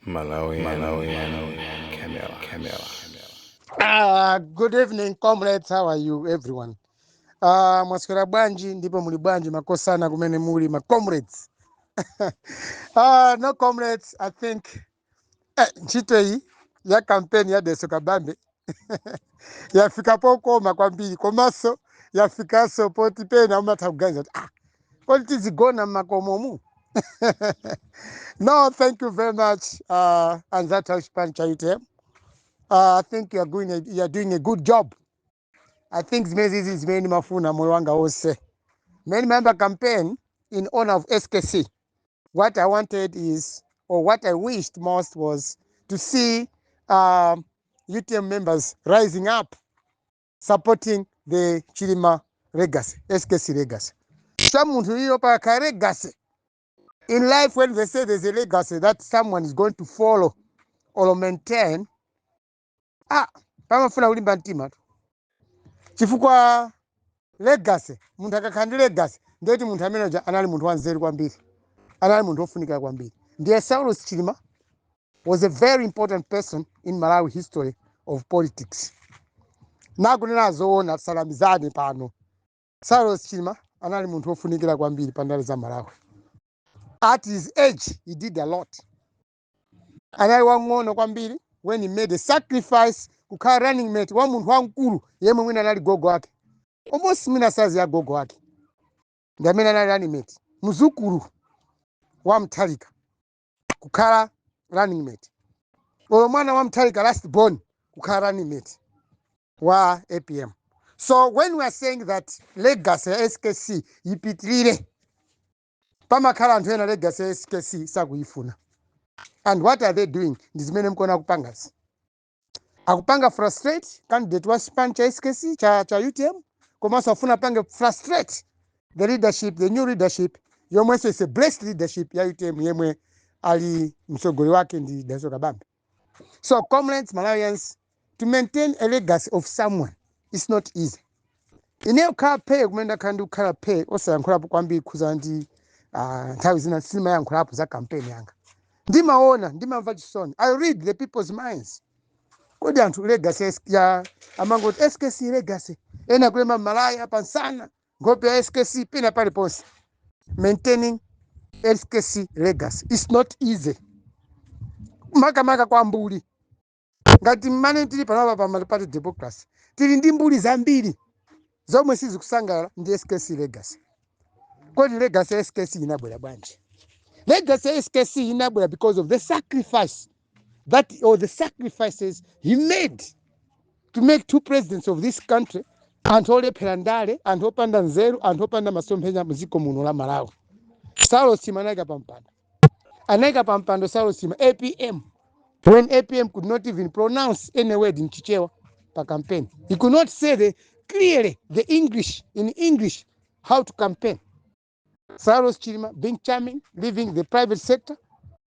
Malawi, Malawi, Camera, Camera. Good evening, comrades. How are you, everyone? Mwaswera bwanji ndipo muli bwanji makosana kumene muli ma comrades? No, comrades, I think ntchito iyi ya campaign ya Dalitso Kabambe yafika pokoma kwambiri, komanso yafikanso poti pena umatha kuganiza kuti, ah, kodi tizigona mmakomomu? No, thank you very much, anzathu achipani cha UTM. I think you are doing a good job. I think zimene zizi zimene ndimafuna moyo wanga wonse. Mmene ndimayamba campaign in honor of SKC, what I wanted is, or what I wished most was to see UTM members rising up, supporting the Chilima legacy, SKC legacy. Sa munthu iyo paka legacy. In life, when they say there's a legacy that someone is going to follow or maintain, ah, pamafuna kulimba mtima tu. Chifukwa legacy, munthu akakhala ndi legacy, ndiyoti munthu amene uja anali munthu wanzeru kwambiri, anali munthu wofunika kwambiri. Ndiye Saulos Chilima was a very important person in Malawi history of politics. Nakunena zoona, tisalamizane pano, Saulos Chilima anali munthu wofunikira kwambiri pa ndale za Malawi. At his age, he did a lot. Anali wang'ono kwambiri when he made a sacrifice kukhala running mate wa munthu wamkulu yemwe mwina anali gogo ake, almost mwina size ya gogo ake, ndi amene anali running mate, mzukulu wa Mutharika kukhala running mate, olo mwana wa Mutharika, last born, kukhala running mate wa APM. So when we are saying that legacy ya SKC ipitirire, pamakhala anthu ena legacy ya SKC sakuyifuna. And what are they doing? Ndi zimene mukuona akupangazi. Akupanga frustrate candidate wa chipani cha SKC, cha UTM, komanso afuna apange frustrate the leadership, the new leadership yomwenso is a blessed leadership ya UTM, yemwe ali mtsogoleri wake ndi Dalitso Kabambe. So comrades, Malawians, to maintain a legacy of someone is not easy. Ineyo kukhala phe kumene ndakhala ndi kukhala phe osayankhulapo kwambiri khuza ndi nthawi zina sindimayankhulapo za campaign yanga. Ndimaona, ndimamva chisoni. I read the people's minds. Kodi anthu legacy ya amangoti SKC legacy, ena kulemba malaya pansana, nkhope ya SKC pena paliponse. Maintaining SKC legacy is not easy, makamaka kwa mbuli ngati mmane tili panopa pa multi-party democracy. Tili ndi mbuli zambiri zomwe sizikusangalala ndi SKC legacy. Kodi legacy ya SKC inabwera bwanji? Legacy ya SKC inabwera because of the sacrifice that, or the sacrifices he made to make two presidents of this country, anthu olephera ndale, anthu opanda nzeru, anthu opanda masomphenya mdziko muno la Malawi. Saulos Chilima anayika pampando, anayika pampando Saulos Chilima APM when APM could not even pronounce any word in Chichewa pa campaign. He could not say the clearly the English, in English, how to campaign. Saulos Chilima, being charming, leaving the private sector,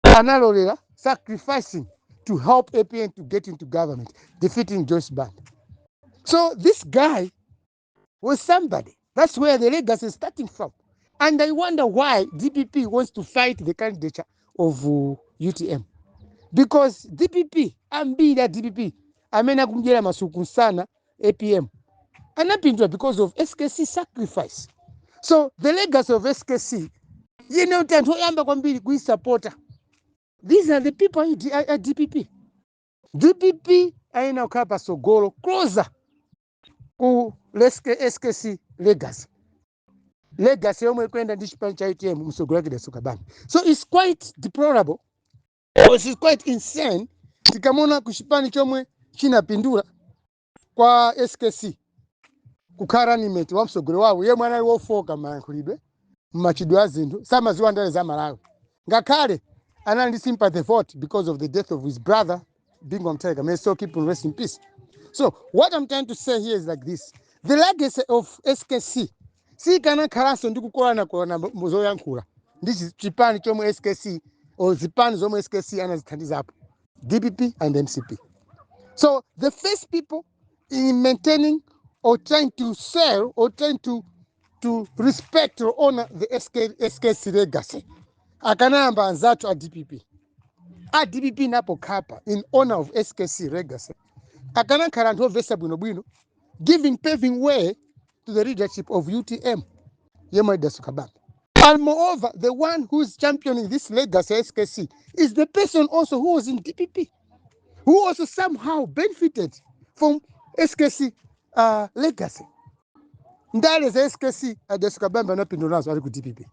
analolera, sacrificing to help APM to get into government, defeating Joyce Banda. So this guy was somebody. That's where the legacy is starting from. And I wonder why DPP wants to fight the candidature of UTM. Because DPP, ambiri a DPP, amene akumdyera masuku msana APM, anapindula because of SKC sacrifice. So the legacy of SKC, yene kuti anthu oyamba kwambiri kuisapota, these are the people at DPP. DPP ayenera kukhala pasogolo, closer ku SKC legacy, legacy yomwe ikuyenda ndi chipani cha UTM, msogolo wake Dalitso Kabambe. So it's quite deplorable or it's quite insane tikamona ku chipani chomwe chinapindula kwa SKC kukhala running mate wa msogolo wawo yemwe anali wofoka mayankhulidwe, mmachidwe a zinthu, samaziwa ndale za Malawi, ngakhale anali ndi sympathy vote because of the death of his brother Bingu Mutharika. May so keep him rest in peace. So what I'm trying to say here is like this: the legacy of SKC sikanakhalanso ndi kukolanakolana zoyankhula ndi chipani chomwe SKC or zipani zomwe SKC anazithandizapo, DPP and MCP. So the first people in maintaining or trying to sell or trying to respect or honor the SKC legacy akanayamba anzathu a DPP. A DPP napo khapa in honor of SKC legacy akanakhala anthu omvetsa bwinobwino, giving paving way to the leadership of UTM yemwe Dalitso Kabambe. And moreover, the one who's championing this legacy, SKC, is the person also who was in DPP, who also somehow benefited from SKC legacy. Ndale za SKC, Dalitso Kabambe anapindula nazo ali ku DPP.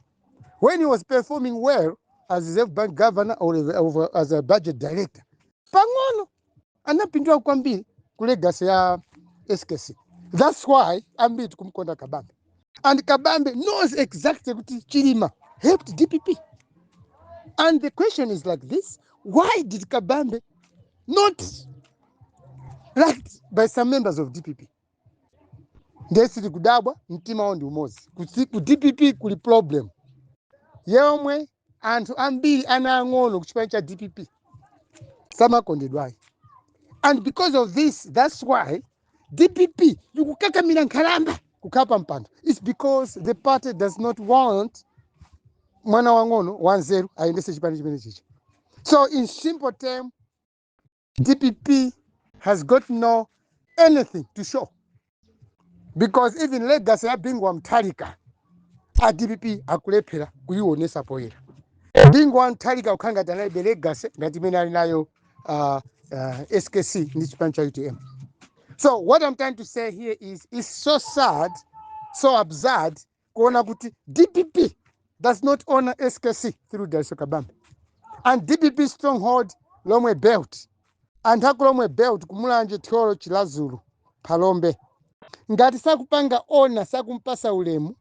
When he was performing well as Reserve Bank governor or as a budget director, pang'ono anapindula kwambiri ku legacy ya SKC. That's why ambiri tikumkonda Kabambe. And Kabambe knows exactly kuti Chilima helped DPP. And the question is like this: why did Kabambe not liked by some members of DPP? Ndesi kudabwa mtima wawo ndi umodzi. Ku DPP kuli problem yomwe anthu ambiri ana ang'ono ku chipani cha DPP samakondedwayi. And because of this, that's why DPP ikukakamira nkhalamba kukhala mpando. It's because the party does not want mwana wang'ono wanzeru ayendese chipani chimene chicha. So in simple term, DPP has got no anything to show, because even legacy ya Bingu wa Mutharika, a DPP akulephera kuionesa poyera. Bingu wa Mutharika kukhala ngati analibe legacy ngati imene ali nayo SKC ndi chipani cha UTM. So what I'm trying to say here is, it's so sad, so absurd kuona kuti DPP does not honor SKC through Dalitso Kabambe. And DPP stronghold, Lomwe Belt, anthu aku Lomwe Belt, kuMulanje, Thyolo, Chiradzulu, Phalombe, ngati sakupanga honor, sakumpasa ulemu,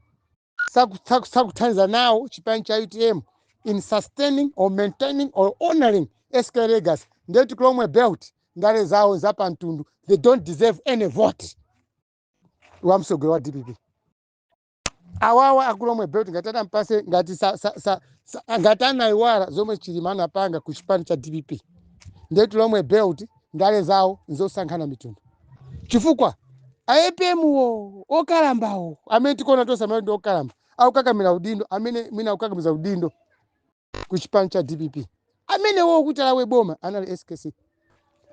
sakuthandiza nawo chipani cha UTM in sustaining or maintaining or honoring SK legacy, ndeti kulomwe Belt ndale zawo zapamtundu, they don't deserve any vote wa msogolo wa DPP. Awawa akulomwe Belt ngati adampase, ngati ngati anayiwala zomwe Chilima anapanga ku chipani cha DPP, ndeti Lomwe Belt ndale zawo nzosankhana mitundu, chifukwa APM wo okalambawo amene tikuona tonse amene ndi okalamba akukakamira udindo, amene mwina akukakamiza udindo ku chipani cha DPP, amene wo kuti alawe boma anali SKC.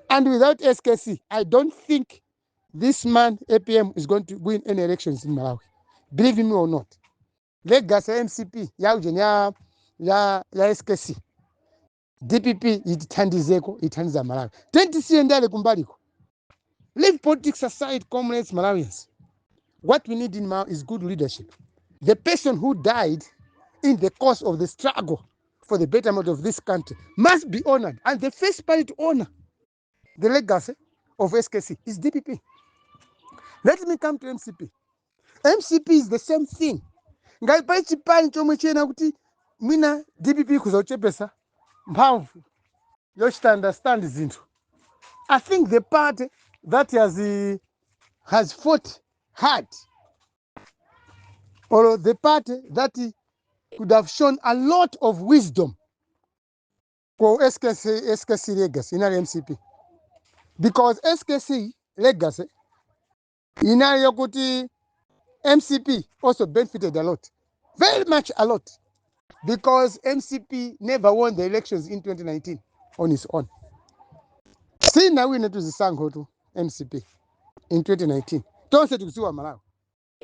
And without SKC, I don't think this man APM is going to win any elections in Malawi. Believe me or not, legacy ya MCP ya ujeni ya SKC, DPP itithandizeko, ithandiza Malawi. Tentisiye ndale kumbaliko. Leave politics aside, comrades, Malawians. What we need in Malawi is good leadership. The person who died in the course of the struggle for the betterment of this country must be honored, and the first party to honor the legacy of SKC is DPP. Let me come to MCP. MCP is the same thing. Ngati pali chipani chomwe chiyena kuti mwina DPP kuzochepesa mphamvu yochita understand zinthu, I think the party that has fought hard or the party that could have shown a lot of wisdom for SKC, SKC legacy inali MCP, because SKC legacy inali yokuti MCP also benefited a lot, very much a lot, because MCP never won the elections in 2019 on its own. Sinawine tuzisankho tu MCP in 2019. Tonse tikuziwa Malawi.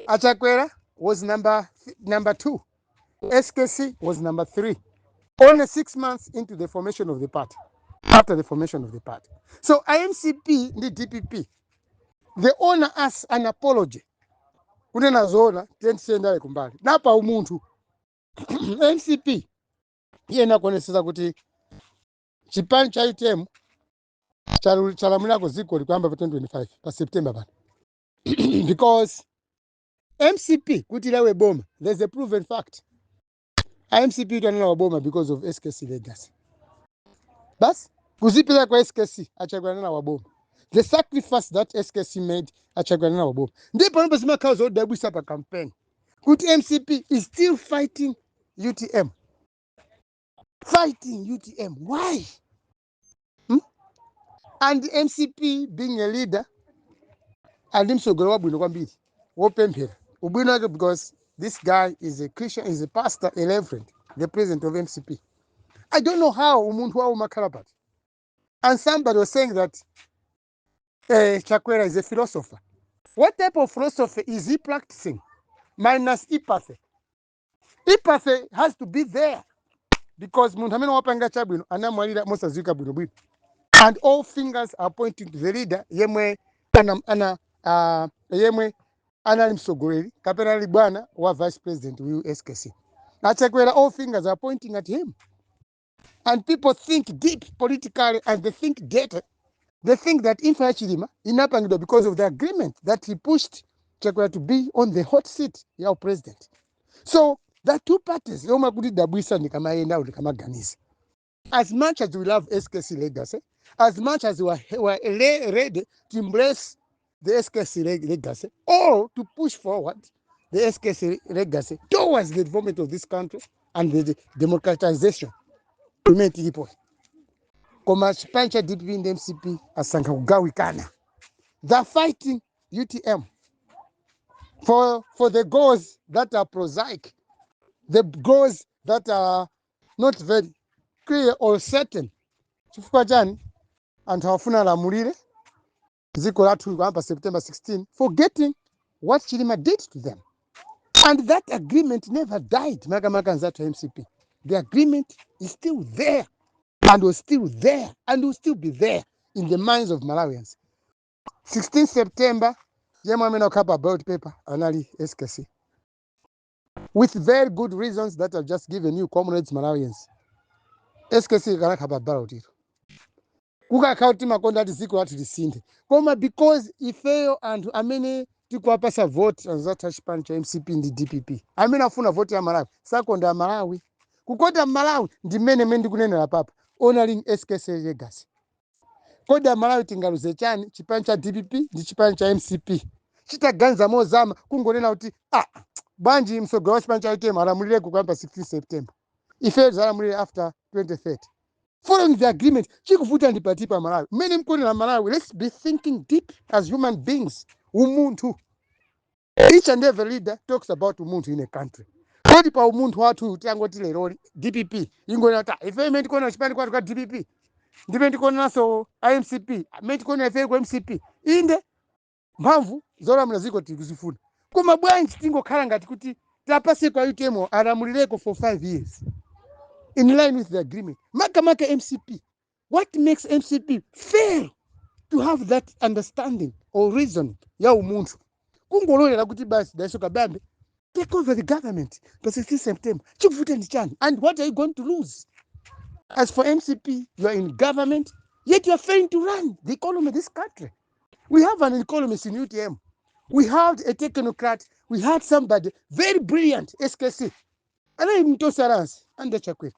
Achakwera was number two. SKC was number three. Only 6 months into the formation of the party, after the formation of the party. So IMCP ndi DPP, they owe us an apology. Kunena zoona, tiyendale kumbali. Napa umunthu, MCP iyena kuonesesa kuti chipani cha UTM chalamulirako dziko likuyamba pa 2025 pa September pano, because MCP kuti ilawe boma, there's a proven fact, IMCP itanalawa boma because of SKC legacy. Basi kuzipira kwa SKC, achagwanana wa boma. The sacrifice that SKC made, achagwanana wa boma. Ndipo panopo zimakhala zodabwisa pa campaign kuti MCP is still fighting UTM, fighting UTM. Why? Hmm? And MCP being a leader ali msogolo wabwino kwambiri wopemphera, ubwino wake, because this guy is a Christian, is a pastor, a reverend, the president of MCP. I don't know how umunthu wawo umakhala pati. And somebody was saying that Chakwera is a philosopher. What type of philosophy is he practicing? Minus empathy. Empathy has to be there because munthu amene wapanga chabwino anamwalira mosadziwika bwinobwino, and all fingers are pointing to the leader yemwe yemwe anali mtsogoleri kapena ali bwana wa vice president uyu SKC aChakwera. All fingers are pointing at him, and people think deep politically and they think data. They think that imfa ya Chilima inapangidwa because of the agreement that he pushed Chakwera to be on the hot seat ya president. So the two parties yomwe kuti dabwisa ndikamayenda ndikamaganiza, as much as we love SKC legacy, as much as we are ready to embrace the SKC legacy or to push forward the SKC legacy towards the development of this country and the democratization imene tilipo, koma chipani cha DPP ndi MCP asankha kugawikana. They're fighting UTM for the goals that are prosaic, the goals that are not very clear or certain. Chifukwa chani? Anthu afuna alamulire dziko lathu kuyamba September 16, forgetting what Chilima did to them. And that agreement never died. Makamaka anzathu MCP, the agreement is still there and was still there and will still be there in the minds of Malawians. 16 September, yemwe amene akhala ballot paper anali SKC, with very good reasons that I've just given you, comrades Malawians. SKC kanakhala ballot ilo kukakhala kuti makonda ati dziko lathu lisinthe, koma because ifeyo anthu amene tikuwapasa vote, anzathu achipani cha MCP ndi DPP amene afuna vote ya Malawi, sakonda Malawi. Kukonda Malawi ndi mmene mmene ndikunenera papa, honoring SKC legacy. Kodi Amalawi tingaluze chani chipani cha DPP ndi chipani cha MCP chitaganiza mozama kungonena kuti, ah, bwanji mtsogoleri wa chipani cha UTM alamulire kuyamba 16 September, ife tizalamulire after 2030, following the agreement? Chikuvuta ndi pati pa Malawi mmene mkuonera Malawi? Let's be thinking deep as human beings. Umunthu, each and every leader talks about umunthu in a country. Kodi pa umunthu wathu tangoti leroli DPP ingonena kuti, "Ah, ife imene tikuona chipani kwathu kwa DPP ndimene tikuonanso iMCP, imene tikuona ife ku MCP, inde mphamvu zolamula ziko tikuzifuna, koma bwanji tingokhala ngati kuti tapase kwa UTM alamulireko for 5 years in line with the agreement?" Makamaka MCP, what makes MCP fail to have that understanding or reason ya umunthu kungololera kuti basi Dalitso Kabambe take over the government pa 16 September? Chikuvuta ndi chani? And what are you going to lose? As for MCP, you are in government, yet you are failing to run the economy of this country. We have an economist in UTM. We had a technocrat. We had somebody very brilliant, SKC anali mtosaransi under Chakwera,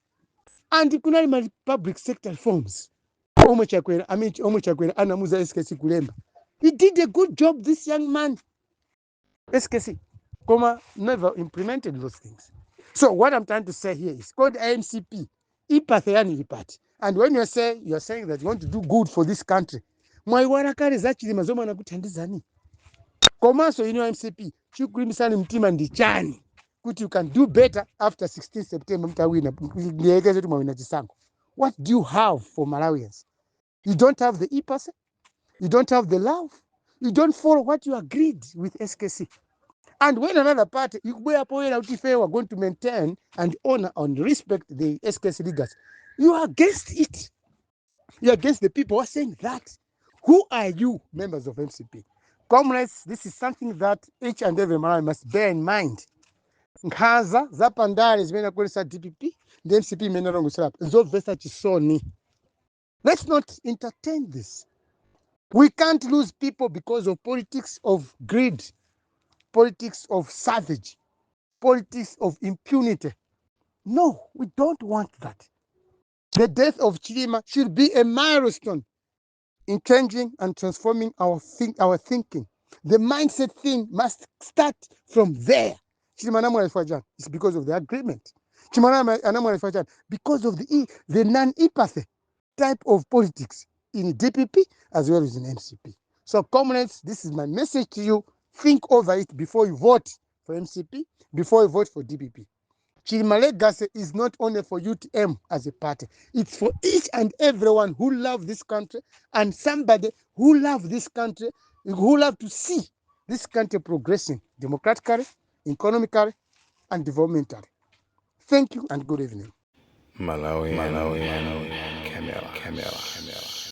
and kunali ma public sector reforms omwe Chakwera, I mean, omwe Chakwera anamuza SKC kulemba. He did a good job, this young man SKC, koma never implemented those things. So what I'm trying to say here is called MCP, empathy yani ili pati? And when you say you are saying that you want to do good for this country, mwaiwala kale za Chilima zomwe anakuthandizani? Komanso inu MCP, chikulimbitsani mtima ndi chani kuti you can do better after 16 September mtawina? Ndiyekeze kuti mwawina chisankho, what do you have for Malawians? You don't have the empathy, you don't have the love, you don't follow what you agreed with SKC. And when another party ikubwera poyera kuti ife we are going to maintain and honor and respect the SKC legacy, you are against it. You are against the people who are saying that. Who are you, members of MCP? Comrades, this is something that each and every Malawi must bear in mind. Nkhanza zapandale zimene akulesa DPP ndi MCP imene alongoserapo nzomvetsa chisoni. Let's not entertain this. We can't lose people because of politics of greed, politics of savage, politics of impunity. No, we don't want that. The death of Chilima should be a milestone in changing and transforming our thinking. The mindset thing must start from there. Chilima anamwalira chifukwa chani? It's because of the agreement. Chilima anamwalira chifukwa chani? Because of the non-empathy type of politics in DPP as well as in MCP. So, comrades, this is my message to you. Think over it before you vote for MCP, before you vote for DPP. Chilima legacy is not only for UTM as a party. It's for each and everyone who love this country and somebody who love this country, who love to see this country progressing democratically, economically, and developmentally. Thank you and good evening. Malawi, Malawi, Camera, Camera, Camera.